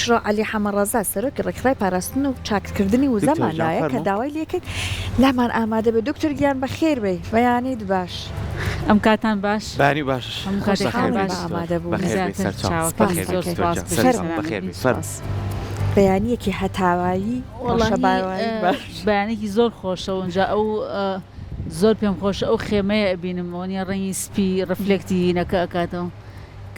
چرۆ عەلی حەمەڕەزا سەرۆکی ڕێکخرای پاراستن و چاککردنی دکتۆر وزەمان گیان لایە کە فەرموو. داوای لێکەین لامان ئامادە بێت. دکتۆر گیان بەخێر بێی بەیانیت باش. ئەم کاتان باش. بەیانی باش هەموو کاتێکتان بەخێر خۆشحاڵین بێی بە باش. دکتۆر ئامادەبوونت. بەخێر بێی زیاتر سەرچاو چاوەکەم بەخێر سپاست بێی زۆر دەکەین. دکتۆر سوپاس گیان بژی سەرچاو فەرموو. سەلامەت بەخێر بی بێی فەرموو. سوپاس. بەیانیەکی هەتاوایی وەڵاهی ڕەشەباوایی باش. بەیانێکی زۆر خۆشە و ئینجا ئەو زۆر پێم خۆشە ئەو خێمەیە ئەبینم وەنیە ڕەنگی سپی ڕفلێکتی هینەکە ئەکاتەوە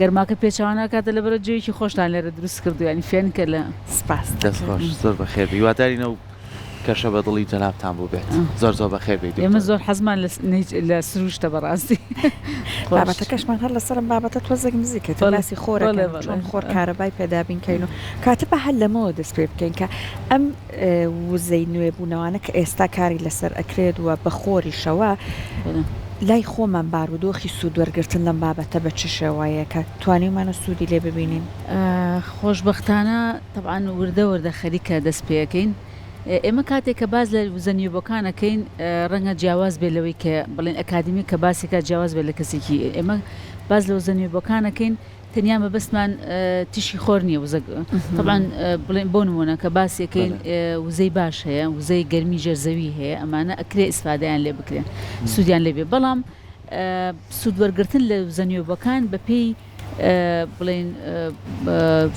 گەرماکە پێچەوانە ئەکاتە لەبەرە جێیەکی خۆشتان لێرە دروست کردووە یانی فێنکە لە. سپاست دەست دەکەین. خۆش زۆر بەخێر بێی هیوادارین ئەو کەشە بە دڵی جەنابتان بووبێت زۆر زۆر بەخێر بێی ئێمە دکتۆر. زۆر حەزمان لە سروشتە بەڕاستی خۆش. بابەتەکەشمان هەر لەسەر ئەم بابەتە تۆزێک نزیکە تر بەڵێ باسی بەڵێ خۆرەکەین و بەڵێ چۆن خۆر کارەبای پێ دابین کەین و کاتە با هەر لەمەوە دەست پێ بکەین کە ئەم وزەی نوێبوونەوانە کە ئێستا کاری لەسەر ئەکرێت و بە خۆریشەوە بەڵێ. لای خۆمان بارودۆخی سوود وەرگرتن لەم بابەتە بە چ شێوەیەکە توانیومانە سوودی لێ ببینین؟ خۆشبەختانە تەبعەن وردە وردە خەریکە دەست پێ ئەکەین. ئێمە کاتێک کە باس لە وزە نوێبووەکان ئەکەین ڕەنگە جیاواز بێت لەوەی کە بڵێن ئەکادیمی کە باسی کات جیاواز بێت لە کەسێکی ئێمە باس لە وزە نوێبووەکان ئەکەین تەنیا مەبەستمان تیشکی خۆر نییە وزە تەبعەن بڵێن بۆ نموونە کە باسی ئەکەین وزەی باش هەیە وزەی گەرمی ژێر زەوی هەیە ئەمانە ئەکرێ ئیسفادەیان لێ بکرێن سوودیان لێ بێ بەڵام سوود وەرگرتن لە وزە نوێبووەکان بەپێی بڵێین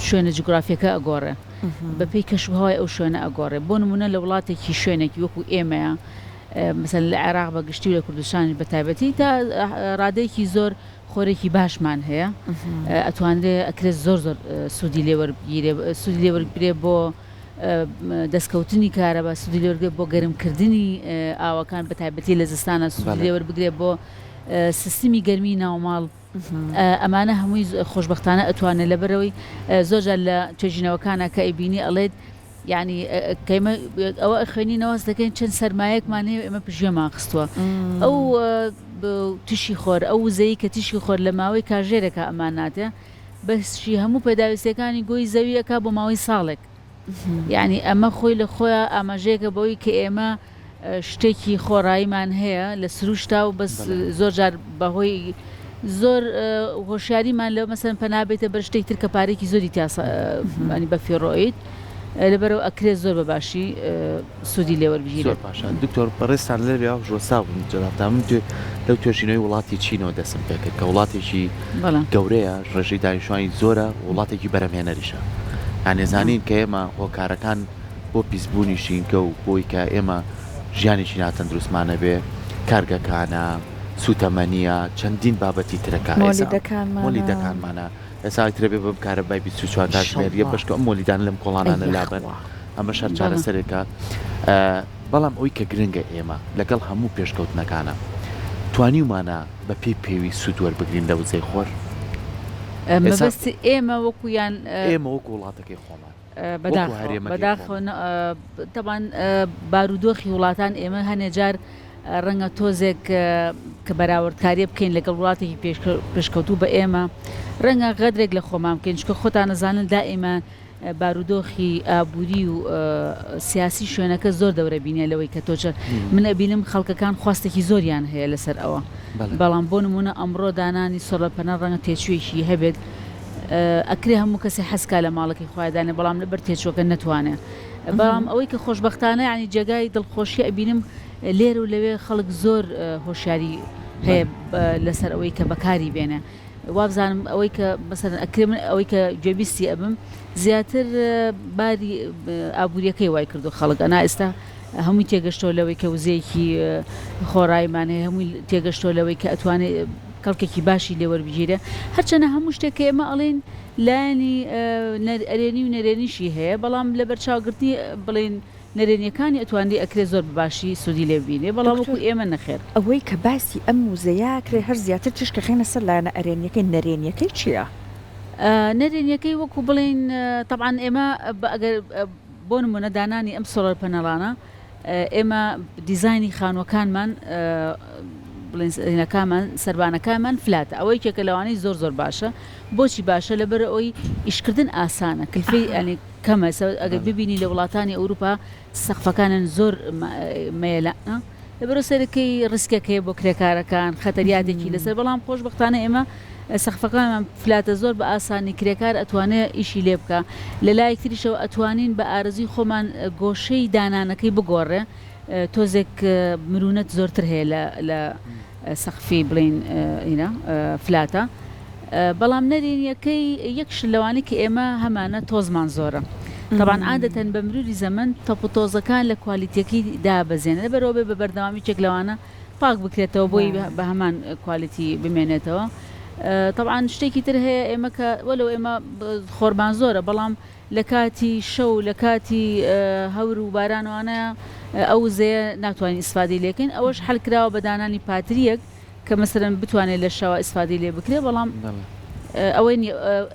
شوێنە جوگرافیەکە ئەگۆڕێ بەپێی کەش و هەوای ئەو شوێنە ئەگۆڕێ بۆ نمونە لە وڵاتێکی شوێنێکی وەکو ئێمەیە مەسەلەن لە عێراق بە گشتی و لە کوردستانیش بە تایبەتی تا ڕادەیەکی زۆر خۆرێکی باشمان هەیە ئەتوانرێ ئەکرێت زۆر زۆر سوودی لێ وەربگیرێ سوودی لێ وەربگرێ بۆ دەستکەوتنی کارەبا سوودی لێ وەرگرێ بۆ گەرمکردنی ئاوەکان بە تایبەتی لە زستانە سوودی لێ وەربگرێ بۆ سیستمی گەرمی ناوماڵ ئەمانە هەمووی خۆشبەختانە ئەتوانێت لەبەرئەوەی زۆر جار لە توێژینەوەکانا کە ئەیبینی ئەڵێت یعنی کە ئێمە ئەوە ئەخوێنینەوە هەست دەکەین چەند سەرمایەکمان هەیە و ئێمە پشتگوێمان خستووە ئەو تیشکی خۆر ئەو وزەی کە تیشکی خۆر لە ماوەی کاژێرێکا ئەمان ناتێ بەشی هەموو پێداویستیەکانی گۆی زەوی ئەکا بۆ ماوەی ساڵێک یانی ئەمە خۆی لە خۆیا ئاماژەیەکە بەوەی کە ئێمە شتێکی خۆڕاییمان هەیە لە سروشتا و بەس زۆر جار بەهۆی زۆر هۆشیاریمان لە مەسەن پەنا بێتە بەر شتێک تر کە پارێکی زۆری تیا ینی بەفیڕۆیت لەبەرەوە ئەکرێت زۆر بە باشی سوودی لێ وەربگیرێت. زۆر باشە دکتۆر بەڕێزتان لەوێ وەستا بوون جەنابتان من لەو توێژینەوەی وڵاتی چینەوە دەستم پێکرد کە وڵاتێکی گەورەیە ڕێژەی دانیشتوانی زۆرە وڵاتێکی بەرهەمهێنەریشە یانێ زانین کە ئێمە هۆکارەکان بۆ پیسبوونی ژینگە و بۆی کە ئێمە ژیانێکی ناتەندروستمان هەبێ کارگەکانە سوتەمەنیە چەندین بابەتی ترەکە مۆلیدەکانمانە ئێستا ئیتر ئەبێ بەم کارەبای 24 کاتژمێریە ئیشەڵڵا. بەشکە ئەم مۆلیدانە لەم ئەی کۆڵانانە لابەن یاخوا. ئەمەش هەر بەڵێ. چارەسەرێکە بەڵام ئەوەی کە گرنگە ئێمە لەگەڵ هەموو پێشکەوتنەکانە توانیومانە بە پێی پێویست سوود وەربگرین لە وزەی خۆر؟ ئێستا مەبەستی ئێمە وەکو یان ئێمە وەکو وڵاتەکەی خۆمان وەکو بەداخەوە هەرێمەکەی بەداخەوە خۆمان. تەبعەن بارودۆخی وڵاتان ئێمە هەنێ جار ڕەنگە تۆزێک کە بەراوردکاریە بکەین لەگەڵ وڵاتێکی پێشکەوتوو بە ئێمە ڕەنگە غەدرێک لە خۆمان بکەین چونکە خۆتان ئەزانن دائیمە بارودۆخی ئابووری و سیاسی شوێنەکە زۆر دەورە بینیە لەوەی کە تۆ من ئەبینم خەڵکەکان خواستێکی زۆریان هەیە لەسەر ئەوە بەڵام بۆ نمونە ئەمڕۆ دانانی solar panel ڕەنگە تێچوویەکی هەبێت ئەکرێ هەموو کەسێ حەزکا لە ماڵەکەی خۆیان دانێ بەڵام لەبەر تێچووەکە نەتوانێ بەڵام ئەوەی کە خۆشبەختانە یانی جێگای دڵخۆشی ئەبینم لێرە و لەوێ خەڵک زۆر هۆشیاری هەیە لەسەر ئەوەی کە بەکاری بێنێ وابزانم ئەوەی کە مەسەلەن ئەکرێ من ئەوەی کە گوێبیستی ئەبم زیاتر باری ئابووریەکەی وای کردو خەڵک ئەنا ئێستا هەمووی تێگەشتەوە لەوەی کە وزەیەکی خۆڕاییمان هەیە هەمووی تێگەشتەوە لەوەی کە ئەتوانێ کەڵکێکی باشی لێ وەربگیرێ هەرچەنە هەموو شتێک کە ئێمە ئەڵێین لایەنی ئەرێنی و نەرێنیشی هەیە بەڵام لەبەرچاوگرتنی بڵێین نەرێنیەکانی ئەتوانری ئەکرێ زۆر بە باشی سوودی لێ ببینێ بەڵام وەکو دکتۆر ئێمە نەخێر. ئەوەی کە باسی ئەم وزەیە ئەکرێ هەر زیاتر تیشک ئەخەینە سەر لایەنە ئەرێنیەکەی نەرێنیەکەی چیە؟ نەرێنیەکەی وەکو بڵێین تەبعەن ئێمە ئەگەر بۆ نمونە دانانی ئەم solar panel انە ئێمە دیزاینی خانووەکانمان بڵێن هینەکانمان سەربانەکانمان flat ە ئەوە یەکێکە لەوانەی زۆر زۆر باشە بۆچی باشە لەبەر ئەوەی ئیشکردن ئاسانە کلفەی یانی کەمە ئەگەر ببینی لە وڵاتانی ئەوروپا سەقفەکانیان زۆر مەیلانە لەبەرئەوە سەرەکەی ڕیسکێک هەیە بۆ کرێکارەکان خەتەریاتێکی لەسەر بەڵام خۆشبەختانە ئێمە. سەقفەکانمان flat ە زۆر بە ئاسانی کرێکار ئەتوانێ ئیشی لێ بکا لە لایەک تریشەوە ئەتوانین بە ئارەزووی خۆمان گۆشەی دانانەکەی بگۆڕێ تۆزێک مرونەت زۆرتر هەیە لە لە سەقفی بڵێین هینا flat ە بەڵام نەرێنیەکەی یەک شت لەوانەی کە ئێمە هەمانە تۆزمان زۆرە تەبعەن عادەتەن بە مروری زەمەن تەپ و تۆزەکان لە quality یەکەی دابەزێنە لەبەرئەوە بێ بە بەردەوامی یەکێک لەوانە پاک بکرێتەوە بۆی بە هەمان quality بمێنێتەوە تەبعەن شتێکی تر هەیە ئێمە کە وەلو ئێمە خۆرمان زۆرە بەڵام لە کاتی شەو لە کاتی هەور و باران وانە ئەو وزەیە ناتوانین ئیسفادەی لێکەین ئەوەش حەل کراوە بە دانانی پاتریەک کە مەسەلەن بتوانێت لە شەوە ئیسفادەی لێ بکرێ بەڵام ئەوەی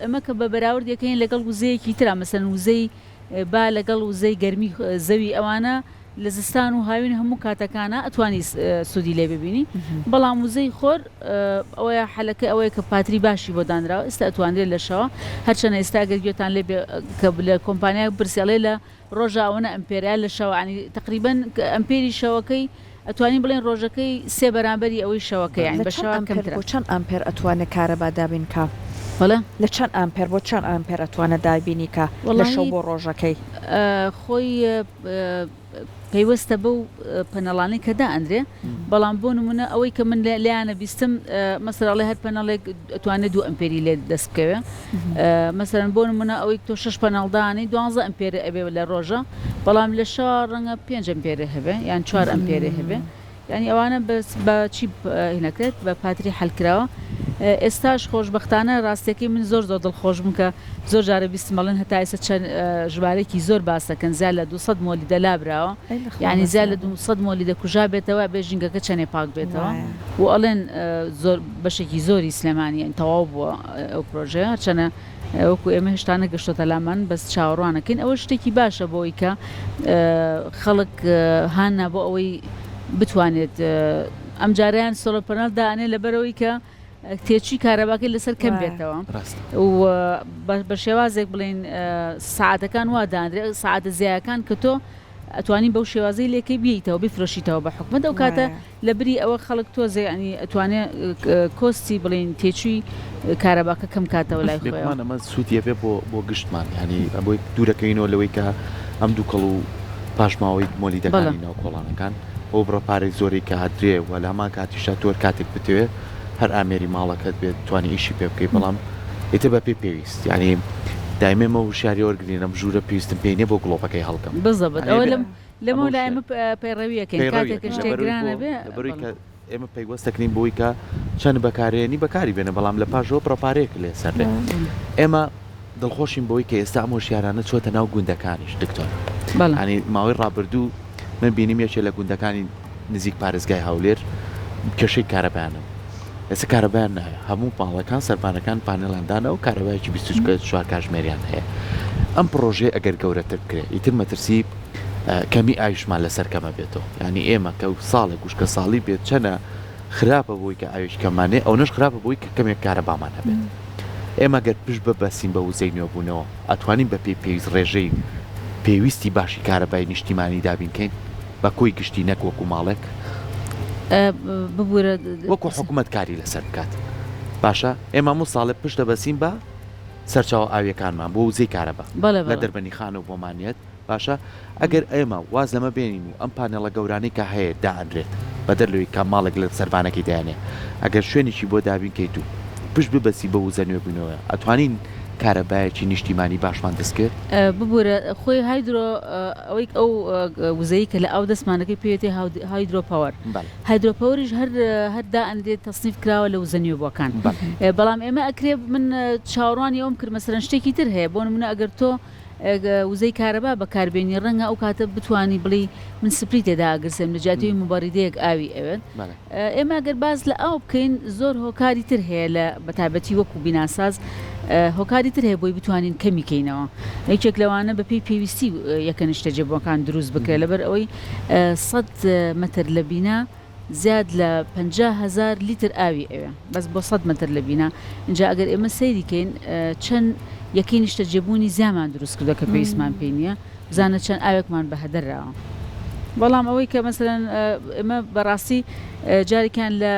ئەمە کە بە بەراورد یەکەین لەگەڵ وزەیەکی ترا مەسەلەن وزەی با لەگەڵ وزەی گەرمی زەوی ئەوانە لە زستان و هاوین هەموو کاتەکانا ئەتوانی سوودی لێ ببینی بەڵام وزەی خۆر ئەوەیە حەلەکەی ئەوەیە کە پاتری باشی بۆ دانراوە ئێستا ئەتوانرێت لە شەوە هەرچەنە ئێستا ئەگەر گوێتان لێ بێ کە لە کۆمپانیایەک بپرسی ئەڵێ لە ڕۆژا ئەوەنە ئەمپێرە لە شەوە ینی تەقریبەن ئەمپێری شەوەکەی ئەتوانین بڵێین ڕۆژەکەی سێ بەرامبەری ئەوەی شەوەکەی یانی لە بە چەند شەوە ئامپێر کەمترە. بۆ چەند ئامپێر ئەتوانێ کارەبا دابین کا؟ بەڵێ. لە چەند ئامپێر بۆ چەند ئامپێر ئەتوانێ دابینی کا لە شەو وەڵاهی بۆ ڕۆژەکەی؟ خۆی پەیوەستە بەو پەنەڵانەی کە دائەنرێ بەڵام بۆ نمونە ئەوەی کە من لێیانە بیستم مەسەر ئەڵێ هەر پەنەڵێک ئەتوانێت دوو ئەمپێری لێ دەست بکەوێ مەسەرەن بۆ نمونە ئەوەی تۆ شەش پەنەڵ دانەی دوانزە ئەمپێرە ئەبێ لە ڕۆژە بەڵام لە شەوا ڕەنگە پێنج ئەمپێرێ هەبێ یان چوار ئەمپێرێ هەبێ یانی ئەوانە بەس بە چی هینەکرێت بە پاتری حەل کراوە ئێستاش خۆشبەختانە ڕاستیەکەی من زۆر زۆر دڵخۆش بووم کە زۆر جارە بیستم ئەڵێن هەتا ئێستا چەند ژمارەیەکی زۆر باس دەکەن زیاد لە 200 مۆلیدە لابراوە یانی زیاد لە 200 مۆلیدە کوژا بێتەوە بێ ژینگەکە چەنێ پاک بێتەوە و ئەڵێن زۆر بەشێکی زۆری سلێمانی یانی تەواو بووە ئەو پرۆژەیە هەرچەنە وەکو ئێمە هێشتا نەگەشتۆتە لامان بەس چاوەڕوانەکەین ئەوە شتێکی باشە بۆی کە خەڵک هانا بۆ ئەوەی بتوانێت ئەم جارەیان solar panel دانێ لەبەرەوەی کە تێچووی کارەباکەی لەسەر کەم بێتەوە و بە شێوازێک بڵین سعاتەکان وا دانرێ سعاتە زیایەکان کە تۆ ئەتوانی بەو شێوازەی لێکەی بیەیتەوە بیفرۆشیتەوە بە حکومەت ئەو کاتە لە بری ئەوە خەڵک تۆزێ یانی ئەتوانێ cost ی بڵێین تێچووی کارەباکە کەم کاتەوە لای خۆیەوە. بێگومان ئەمە سوودی ئەبێ بۆ بۆ گشتمان یانی ئەوەی دوورەکەوینەوە لەوەی کە ئەم دووکەڵ و پاشماوەی مۆلیدەکانی ناو کۆڵانەکان ئەو بڕە پارەی زۆرەی کە ئەدرێ و لە هەمان کاتیشدا تۆ هەر کاتێک بتەوێ هەر ئامێری ماڵەکەت بێت توانی ئیشی پێ بکەی بەڵام ئیتر بە پێی پێویست یانی دایمە ئێمە هوشیاری وەرگرین ئەم ژوورە پێویستم پێی نییە بۆ گڵۆپەکەی هەڵکەم بزەبت ئەوە لەم لەمەو لا ئێمە پەیڕەوی ئەکەین پەیڕەوی کاتێک کە ئەکەین شتێک لەبەرئەوەی گران بۆ ئەبێ لەبەرئەوەی بەڵێ. کە ئێمە پەیوەست دەکرین بەوەی کە چەند بەکارێنی بەکاری بێنە بەڵام لە پاشەوە بڕە پارەیەک لێ سەرێ ئێمە دڵخۆشین بەوەی کە ئێستا ئەم هۆشیارانە چۆتە ناو گوندەکانیش دکتۆر بەڵێ. یانی ماوەی ڕابردوو من بینیم یەکێ لە گوندەکانی نزیک پارێزگای هەولێر کێشەی کارەبایان هەبوو ئێستا کارەبایان نایە هەموو ماڵەکان سەربانەکان پانێڵیان داناوە کارەبایەکی 24 کاژمێریان هەیە ئەم پڕۆژەیە ئەگەر گەورەتر بکرێت ئیتر مەترسی کەمی ئاویشمان لەسەر کەمە بێتەوە یانی ئێمە کە ساڵێک وشکە ساڵی بێت چەنە خراپە بۆی کە ئاوێکی کەممان هەیە ئەونەش خراپە بۆی کە کەمێک کارەبامان هەبێت ئێمە گەر پشت ببەستین بە وزەی نوێبوونەوە ئەتوانین بە پێی پێویست ڕێژەی پێویستی باشی کارەبای نیشتیمانی دابین کەین بە کۆی گشتی نەک وەکو ماڵێک؟ ببورە وەکو حکومەت کاری لەسەر بکات باشە ئێمە هەموو ساڵێ پشت دەبەستین بە سەرچاوە ئاویەکانمان بۆ وزەی کارەبا لە دەربەنیخانەوە بۆمان یەت باشە ئەگەر ئێمە واز لەمە بێنین و ئەم پانێڵە گەورانەی کە هەیە دائەنرێت بەدەر لەوەی کە ماڵێک لە سەربانەکەی دایەنێ ئەگەر شوێنێکی بۆ دابین کەیت و پشت ببەستی بە وزە نوێبوونەوە ئەتوانین کارەبایەکی نیشتیمانی باشمان دەست بکەوێت؟ ببورە خۆی hydro ئەوەی ئەو وزەی کە لە ئاو دەستمانەکەی پێوێتی hydro power hydro power یش هەر هەر دائەنرێت تەسنیف کراوە لە وزە نوێبووەکان بەڵام ئێمە ئەکرێ من چاوەڕوانی ئەوم کرد مەسەلەن شتێکی تر هەیە بۆ نمونە ئەگەر تۆ وزەی کارەبا بەکاربێنی ڕەنگە ئەو کاتە بتوانی بڵێی من split ێ دائەگرسێنم لە جیاتی ئەوەی موبەریدەیەک ئاوی ئەوێت ئێمە گەر باس لە ئاو بکەین زۆر هۆکاری تر هەیە لە بەتایبەتی وەکو بیناساز هۆکاری تر هەیە بۆی بتوانین کەمی کەینەوە یەکێک لەوانە بەپێی پێویستی یەکە نیشتەجێبووەکان دروست بکرێت لەبەر ئەوەی 100 مەتر لە بینا زیاد لە 50 هەزار لیتر ئاوی ئەوێ بەس بۆ 100 مەتر لە بینا ئینجا ئەگەر ئێمە سەیری کەین چەند یەکەی نیشتەجێبوونی زیامان دروست کردووە کە پێویستمان پێی نییە بزانە چەند ئاوێکمان بە هەدەر راوە. بەڵام ئەوەی کە مەسەلەن ئێمە بەڕاستی جارێکیان لە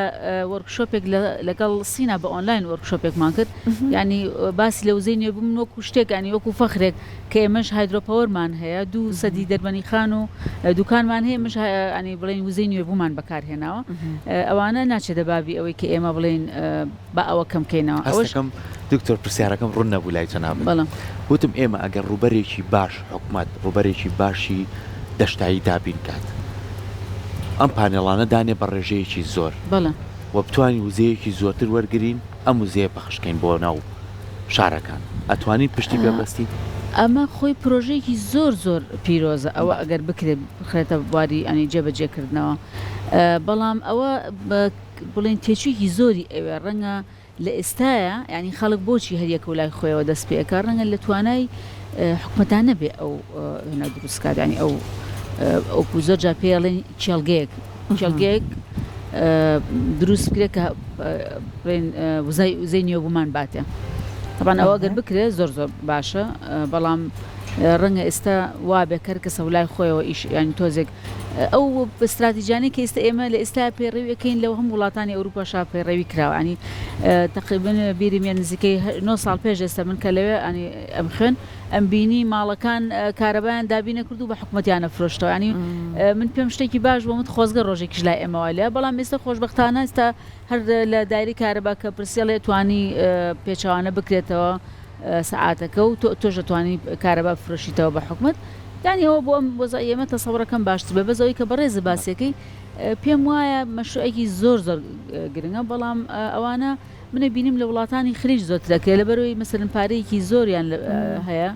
وۆرکشۆپێک لەگەڵ سینا بە ئۆنلاین وۆرکشۆپێکمان کرد یانی باسی لە وزەی نوێ بوو وەکو شتێک ینی وەکو فەخرێک کە ئێمەش hydropower مان هەیە دوو سەدی دەربەنی خان و دوکانمان هەیە مش ینی بڵێن وزەی نوێ بوومان بەکارهێناوە ئەوانە ناچێتە بابی ئەوەی کە ئێمە بڵێن با ئەوە کەم کەینەوە ئەوەش هەستەکەم دکتۆر پرسیارەکەم ڕوون نەبوو لای جەنابت بەڵێ. وتم ئێمە ئەگەر ڕووبەرێکی باش حکومەت ڕووبەرێکی باشی دەشتایی دابین کات ئەم پانێڵانە دانێ بە ڕێژەیەکی زۆر بەڵێ. و بتوانین وزەیەکی زۆرتر وەرگرین ئەم وزەیە پەخش کەین بۆ ناو شارەکان ئەتوانین پشتی پێ بەستین؟ ئەمە خۆی پرۆژەیەکی زۆر زۆر پیرۆزە ئەوە ئەگەر بکرێت بخرێتە بواری یانی جێبەجێ کردنەوە بەڵام ئەوە بڵێین تێچوویەکی زۆری ئەوێ ڕەنگە لە ئێستایا یانی خەڵک بۆچی هەر یەکەو لای خۆیەوە دەست پێ ئەکا ڕەنگە لە توانای حکومەتا نەبێ ئەو هێنا دروست کات یانی ئەو ئەوکو زۆر جار پێی ئەڵێن کێڵگەیەک کێڵگەیەک دروست بکرێت کە بڵێن وزای وزەی نوێبوومان باتێ طبعا ئەوە گەر بکرێت زۆر زۆر باشە بەڵام ڕەنگە ئێستا وابێ کەر کەسە لای خۆیەوە ئیش یانی تۆزێک ئەو ستراتیجانەی کە ئێستا ئێمە لە ئێستا پەیڕەوی ئەکەین لە هەموو وڵاتانی ئەوروپاشا پەیڕەوی کراوە ینی تقریبا بیرم یە نزیکەی 9 ساڵ پێش ئێستا من کە لەوێ ینی ئەم خوێن ئەم بینی ماڵەکان کارەبایان دابینە کرد و بە حکومەتیانە فرۆشتەوە ینی من پێم شتێکی باش بۆ من خۆزگە ڕۆژێکیش لای ئێمەوە لێ بەڵام ئێستا خۆشبەختانە ئێستا هەر لە دایرەی کارەبا کە پرسیڵێ توانی پێچەوانە بکرێتەوە سەعاتەکە و تۆ تۆش دەتوانی کارەبا بفرۆشیتەوە بە حکومەت یانی ئەوە بۆ ئەم وەزعی ئێمە تەسەوڕەکەم باشتر بێ بەس ئەوەی کە بەڕێزت باسیەکەی پێم وایە مەشروعێکی زۆر زۆر گرنگە بەڵام ئەوانە منە بینیم لە وڵاتانی خلیج زۆرتر ئەکرێ لەبەرئەوەی مەسەلەن پارەیەکی زۆریان هەیە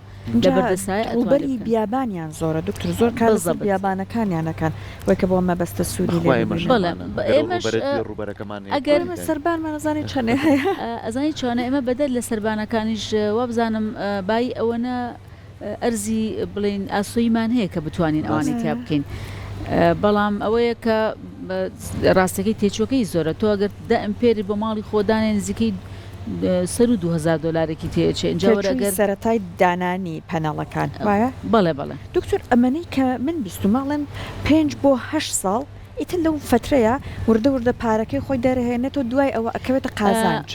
لە بەردەستایە ئەتوانێ ڕووبەری بیابانیان زۆرە دکتۆر زۆر کار لەسەر بیابانەکانیان ئەکەن وەی کە بۆ مەبەستە سوودی لێ ببینن. بەڵێ ئێمەش ئەگەر ئێمە سەربانمان ئەزانی چەنێ هەیە. ئەزانی چۆنە ئێمە بەدەر لە سەربانەکانیش وابزانم بایی ئەوەنە ئەرزی بڵێین ئاسۆییمان هەیە کە بتوانین ئەوانەی تیا بکەین بەڵام ئەوەیە کە ڕاستەکەی تێچوەکەی زۆرە تۆ ئەگەر دە ئەمپێری بۆ ماڵی خۆ دانێ نزیکەی سەروو 2000 دۆلارێکی تێچێ ئینجا وەرە تێچووی ئەگەر سەرەتای دانانی پەنەڵەکان وایە؟ بەڵێ بەڵێ. دکتۆر ئەمەنەی کە من بیستومە ئەڵێن پێنج بۆ هەشت ساڵ ئیتر لەو فەترەیا وردە وردە پارەکەی خۆی دەرئەهێنێتەوە دوای ئەوە ئەکەوێتە قازانج.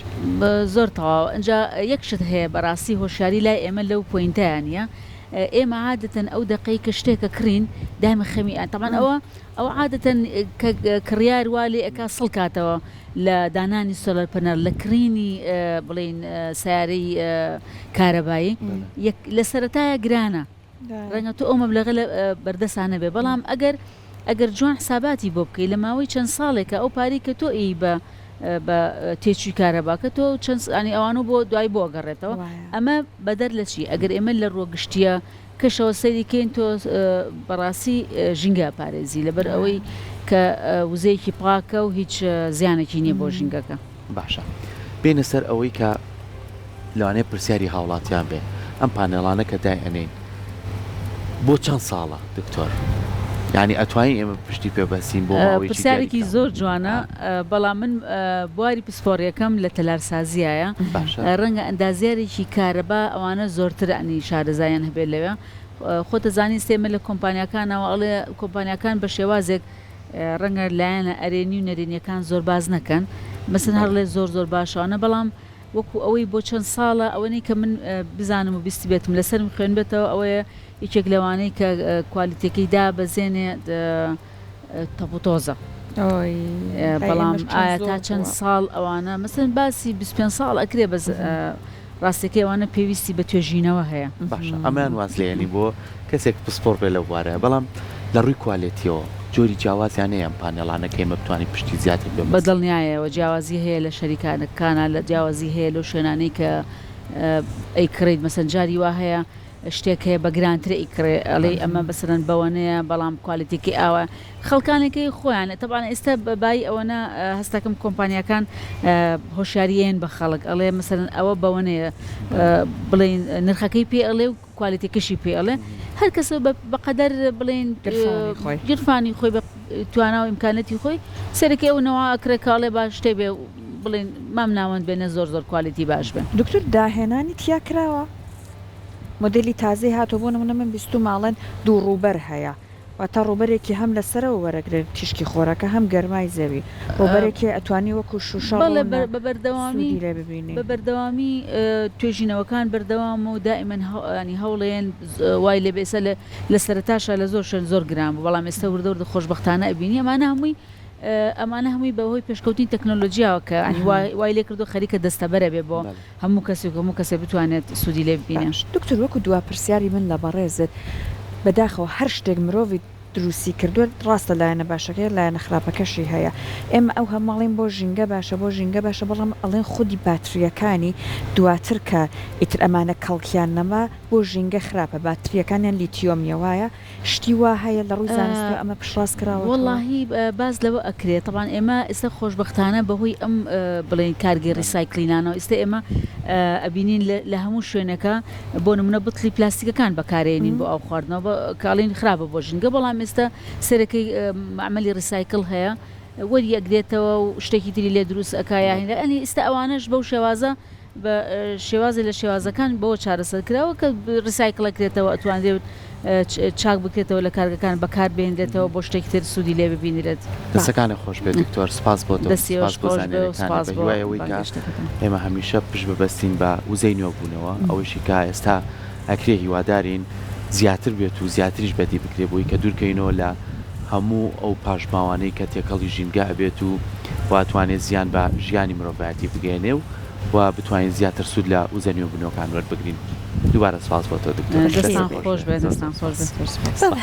زۆر تەواو ئینجا یەک شت هەیە بەڕاستی هۆشیاری لای ئێمە لەو point ەیا نیە ئێمە عادەتەن ئەو دەقەی کە شتێکە کڕین دایمە خەمی تەبعەن ئەوە ئەوە عادەتەن کە کڕیار وا لێ ئەکا سڵ کاتەوە لە دانانی solar panel لە کڕینی بڵێین سەیارەی کارەبایی یەک لە سەرەتایە گرانە ڕەنگە تۆ ئەو مەبلەغە لە بەردەسا نەبێ بەڵام ئەگەر ئەگەر جوان حساباتی بۆ بکەی لە ماوەی چەند ساڵێکە ئەو پارەی کە تۆ ئەی بە بە تێچووی کارەباکە تۆ چەند ینی ئەوانە بۆ دوای بۆ گەڕێتەوە ئەمە بەدەر لە چی ئەگەر ئێمە لە ڕووە گشتیە کەشەوە سەیری کەین تۆ بەڕاستی ژینگە پارێزی لەبەر ئەوەی کە وزەیەکی پاکە و هیچ زیانێکی نییە بۆ ژینگەکە. باشە بێینە سەر ئەوەی کە لەوانەیە پرسیاری هاوڵاتیان بێ ئەم پانێڵانە کە دای ئەنێین بۆ چەند ساڵە دکتۆر؟ یانی ئەتوانین ئێمە پشتی پێ بەستین بۆ ماوەیەکی پرسیارێکی زۆر جوانە بەڵام من بواری پسپۆڕیەکەم لە تەلارسازیایە باشە ڕەنگە ئەندازیارێکی کارەبا ئەوانە زۆرتر ئەنی شارەزایان هەبێت لەوێ خۆت ئەزانی ئێستا ئێمە لە کۆمپانیاکانەوە ئەڵێ کۆمپانیاکان بە شێوازێک ڕەنگە لایەنە ئەرێنی و نەرێنیەکان زۆر باس نەکەن مەسەن هەرڵێ زۆر زۆر باشانە بەڵام وەکو ئەوەی بۆ چەند ساڵە ئەوەنەی کە من بزانم و بیستبێتم لەسەرم خوێنبێتەوە ئەوەیە یەکێک لەوانەی کە کوالیتیەکەی دابەزێنێ تەپ و تۆزە بەڵام ئایا تا چەند ساڵ ئەوانە مەسەن باسی 25 ساڵ ئەکرێ بەس ڕاستەکەی ئەوانە پێویستی بە توێژینەوە هەیە. باشە ئەمەیان واز لێیەنی بۆ کەسێک پسپۆڕ بێ لەو بوارەیا بەڵام لە ڕووی کوالێتیەوە جۆری جیاوازیان هەیە ئەم پانێڵانە کە ئێمە بتوانین پشتی زیاتر پێ بە دڵنیایەوە جیاوازی هەیە لە شەریکانەکانا لە جیاوازی هەیە لەو شوێنانەی کە ئەیکڕیت مەسەن جاری وا هەیە شتێک هەیە بە گرانتر ئەیکڕێ ئەڵێی ئەمە مەسەلەن بەوەنەیە بەڵام کوالیتیەکەی ئاوایە خەڵکانێکەی خۆیانە تەبعەن ئێستا بە بایی ئەوەنە هەستەکەم کۆمپانیاکان هۆشیاری ئەیەن بە خەڵک ئەڵێ مەسەلەن ئەوە بەوەنەیە بڵێین نرخەکەی پێ ئەڵێ و کوالیتەکەشی پێ ئەڵێ هەر کەسە بەقەدەر بڵێین گیرفانی خۆی بە توانا و ئیمکانەتی خۆی سەرەکەی ئەو نەوە ئەکرێ کاڵێ با شتێ بێ بڵێن مام ناوەند بێ نە زۆر زۆر کوالیتی باش بێ. دکتۆر داهێنانی تیا کراوە؟ مۆدێلی تازەی هاتووە بۆ نمونە من بیستومە ئەڵێن دوو ڕووبەر هەیە. واتە ڕووبەرێکی هەم لە سەرەوە وەرەگرێت تیشکی خۆرەکە هەم گەرمای زەوی. ڕووبەرێکی ئەتوانی وەکو شووشە بەڵێ ڕوونە بە بەردەوامی سوودی لێ ببینی. بە بەردەوامی توێژینەوەکان بەردەوامە و دائیمەن یانی هەوڵێن وای لێ بێ ئێستا لە لە سەرەتاشا لە زۆر شوێن زۆر گران بوو بەڵام ئێستا وردە وردە خۆشبەختانە ئەبینی ئەمانە هەمووی ئەمانە هەمووی بە هۆی پێشکەوتنی تەکنۆلۆجیاوە کە یانی وای لێ کردووە خەریکە دەستەبەرە بێ بۆ هەموو کەسێک و هەموو کەسێک بتوانێت سوودی لێ ببینێ. باش دکتۆر وەکو دوا پرسیاری من لە بەڕێزت بەداخەوە هەر شتێک مرۆڤی دروستی کردوە ڕاستە لایەنە باشەکەی لایەنە خراپەکەشی هەیە ئێمە ئەو هەموو ئەڵێین بۆ ژینگە باشە بۆ ژینگە باشە بەڵام ئەڵێن خودی باتریەکانی دواتر کە ئیتر ئەمانە کەڵکیان نەما بۆ ژینگە خراپە باتریەکانیان لیتیۆمیە وایە شتی وا هەیە لە ڕووی زانستیەوە ئەمە پشتڕاست کراوەتەوە؟ وەڵاهی باس لەوە ئەکرێ تەبعەن ئێمە ئیستا خۆشبەختانە بەهۆی ئەم بڵێین کارگەی recycling انەوە ئیستا ئێمە ئەبینین لە هەموو شوێنێکا بۆ نمونە بتڵی پلاستیکەکان بەکارێنین بۆ ئاو خواردنەوە بە کە ئەڵێن خراپە بۆ ژینگە بەڵام ئێستا سەرەکەی مەعمەلی recycle هەیە وەری ئەگرێتەوە و شتێکی تری لێ دروست ئەکا یا هینە ئیستا ئەوانەش بەو شێوازە بە شێوازێ لە شێوازەکان بەوە چارەسەر کراوە کە recycle ئەکرێتەوە ئەتوانرێت چاک بکرێتەوە لە کارگەکان بەکار بهێنرێتەوە بۆ شتێکی تر سوودی لێ ببینرێت. دەستەکانت خۆش بێت دکتۆر سپاس بۆ تۆ دەستی سپاس ئێوەش بۆ خۆش بێ و زانیاریەکانت سپاس بە بۆ هیوای ئەوەی کە بانگهێشتەکەتان. ئێمە هەمیشە پشت ببەستین بە وزەی نوێبوونەوە ئەوەیشی کە ئێستا ئەکرێ هیوادارین زیاتر بێت و زیاتریش بەدی بکرێ بۆی کە دوورکەوینەوە لە هەموو ئەو پاشماوانەی کە تێکەڵی ژینگە ئەبێت و و ئەتوانێ زیان بە ژیانی مرۆڤایەتی بگەیەنێ و و بتوانین زیاتر سوود لە وزە نوێبوونەوەکان وەربگرین. دووبارە سپاس بۆ تۆ دکتۆر. دەستان دەستت خۆش بێت زۆر دەستان زۆر خۆش سپاس. بێت. بەڵێ.